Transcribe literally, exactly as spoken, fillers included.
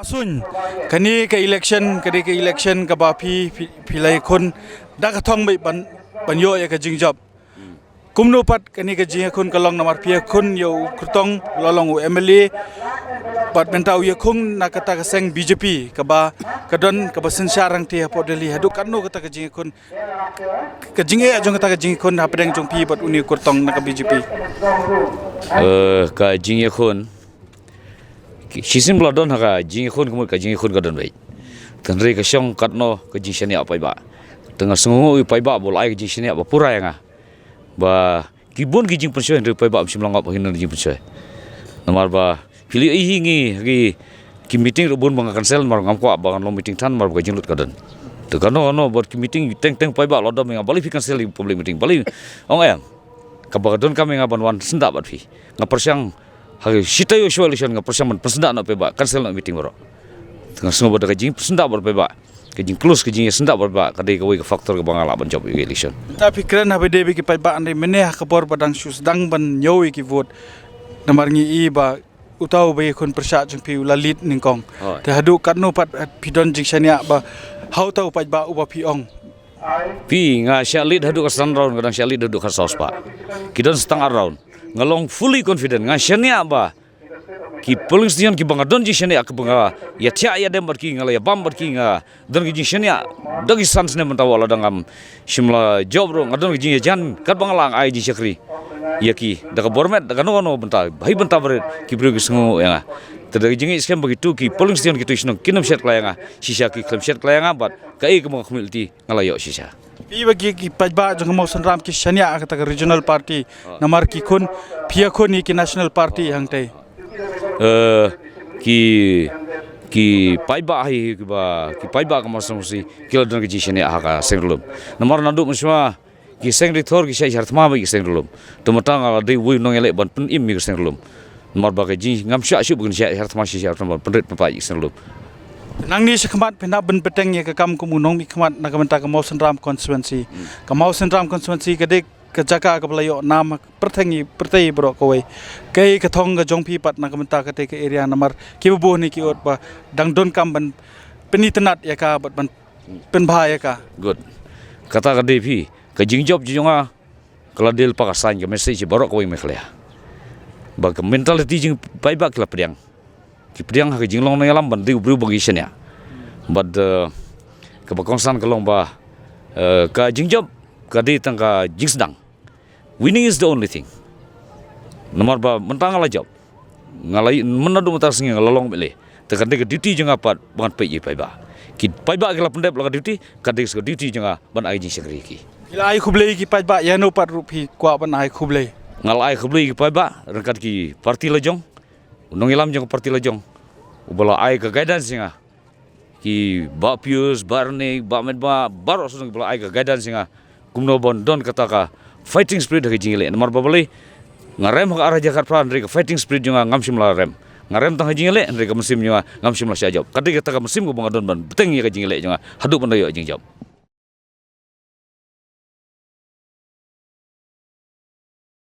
Suiñ, kane ka election, kane ka election kaba phi, phi, phi la ïakhun da ka thong beit ban, ban ïoh ïa ka jingjop. Kumno pat kane ka jingïakhun ka long namar phi ïakhun ïa u kyrtong u la long u M L A bad mynta u ïakhun na kata ka seng B J P kaba ka don kaba synshar hangtei hapoh Delhi, haduh katno kata ka jingïakhun, ka jingeh jong kata ka jingïakhun hapdeng jong phi bad une u kyrtong na ka B J P? Eh, ka jingïakhun, ki, shisien ba la don ha ka jingïakhun ka mut ka jingïakhun ka don beit. Hynrei ka shong katno ka jingshaniah paidbah. Te nga sngewnguh ïa paidbah ba la ai ka jingshaniah ba pura ïa nga. Ba ki bun ki jingpynshoi hynrei paidbah ym shym la ngop hi na jingpynshoi. Namar ba phi la ïohi ngi ha ki, ki meeting ruh bun ba nga cancel namar ngam kwah ba ngan long meeting than namar ba ka jinglut ka don. Te kano kano bad ki meeting teng teng paidbah la dom ïa nga, balei phi cancel ïa public meeting, balei, ong em. Kaba ka donkam ïa nga ban wan syndah bad phi. Nga pyrshang ha ki shi taïew shuwa election nga pyrshang ban pynsyndah noh paidbah, cancel noh meeting baroh. Te nga sngew ba da ka jingpynsyndah bad paidbah, ka jingclose ka jingïasyndah bad paidbah ka dei kawei ka factor kaba nga lah ban jop ïa ka election. Mynta phi kren haba ïadei bad ki paidbah, hynrei mynne ha ka por ba dang shu sdang ban ñiew ïa ki vote, namar ngi i ba uta uba ïakhun pyrshah jong phi u la lead nyngkong. Hooid. Te haduh katno pat, eh, phi don jingshaniah ba ha uta u paidbah uba phi ong? Phi, nga shah lead haduh ka san round, nga dang shah lead haduh ka saw spah. Ki don sa tang ar round. Nga long fully confident, nga shaniah ba ki polling station kiba nga don jingshaniah, kiba nga ïathiah ïadem bad ki, nga la ïabam bad ki, nga don ki jingshaniah da ki san snem mynta wat la dang ngam shym la jop ruh, nga don ki jingïajan katba nga la ai jingshakri ïa ki. Da ka bor met, da kano kano bynta, ha i bynta barit ki briew ki sngew ïa nga. Te da ka jingïeit skhem ba kito ki polling station, kito ki shnong kin ym shet khlaiñ ïa nga, shisha ki khlem shet khlaiñ ïa nga bad kaei kaba nga khmih lynti nga la ïoh shisha. Phi, ba ki, ki paidbah jong ka Mawsynram ki shaniah ha kata ka regional party, namar ki khun, phi ïakhun ïa ki national party hangtei. Eh, ki, ki paidbah hi, kiba, ki paidbah ka Mawsynram constituency ki la don ka jingshaniah ha ka seng Ri Lum. Namar naduh mynshuwa ki seng Ri Thor ki shah shar thma bad ki seng Ri Lum. Te mynta nga la dei uwei u nongïaleh ban pynim ïa ka seng Ri Lum. Namar ba ka jing, ngam shah shuh ba kin shah shar thma, shah shar thma ban pynrit pynpait ïa ka seng Ri Lum. Nangne shakhmat phin hap ban bteng ïa ka kam kum u nongmihkhmat na ka bynta ka Mawsynram constituency. Ka Mawsynram constituency ka dei ka jaka kaba la ïoh nam pyrthei, pyrthei baroh kawei. Kaei ka thong ka jong phi pat na ka bynta katei ka area, namar kiba bun hi ki ot ba dang donkam ban pynitynnad ïa ka bad ban pynbha ïa ka. Good. Kata ka dei phi, ka jingjop jong nga ka la dei lypa ka sign, ka message baroh kawei Meghalaya. Ba ka mentality jong paidbah ki la pdiang. Ki pdiang ha ka jinglong nongïalam ban dei u briew ba ki shaniah. Bad, eh, kaba kongsan ka long ba, eh, ka jingjop ka dei tang ka jingsdang. Winning is the only thing. Namar ba mynta nga la jop, nga la, mynta naduh mynta ka sngi nga la long M L A. Te ka dei ka duty jong nga pat ban peit ïa ki paidbah. Ki paidbah ki la pyndep la ka duty, ka dei ka duty jong nga ban ai jingshakri ïa ki. Phi la ai khublei ïa ki paidbah, ïano pat ruh phi kwah ban ai khublei? Nga la ai khublei ïa ki paidbah ryngkat ki party la jong, u nongïalam jong ka party la jong, uba la ai ka guidance ïa nga. Ki Bah Pius, Bah Renik, Bah Metbah, baroh shuh kiba la ai ka guidance ïa nga kumno ban don kata ka fighting spirit ha ka jingïaleh. Namar ba balei, nga rem ha ka ar hajar khatphra hynrei ka fighting spirit jong nga ngam shym la rem. Nga rem tang ha jingïaleh hynrei ka mynsiem jong nga ngam shym la shah jop. Ka dei kata ka mynsiem kaba nga don ban bteng ïa ka jingïaleh jong nga haduh ban da ïoh jingjop.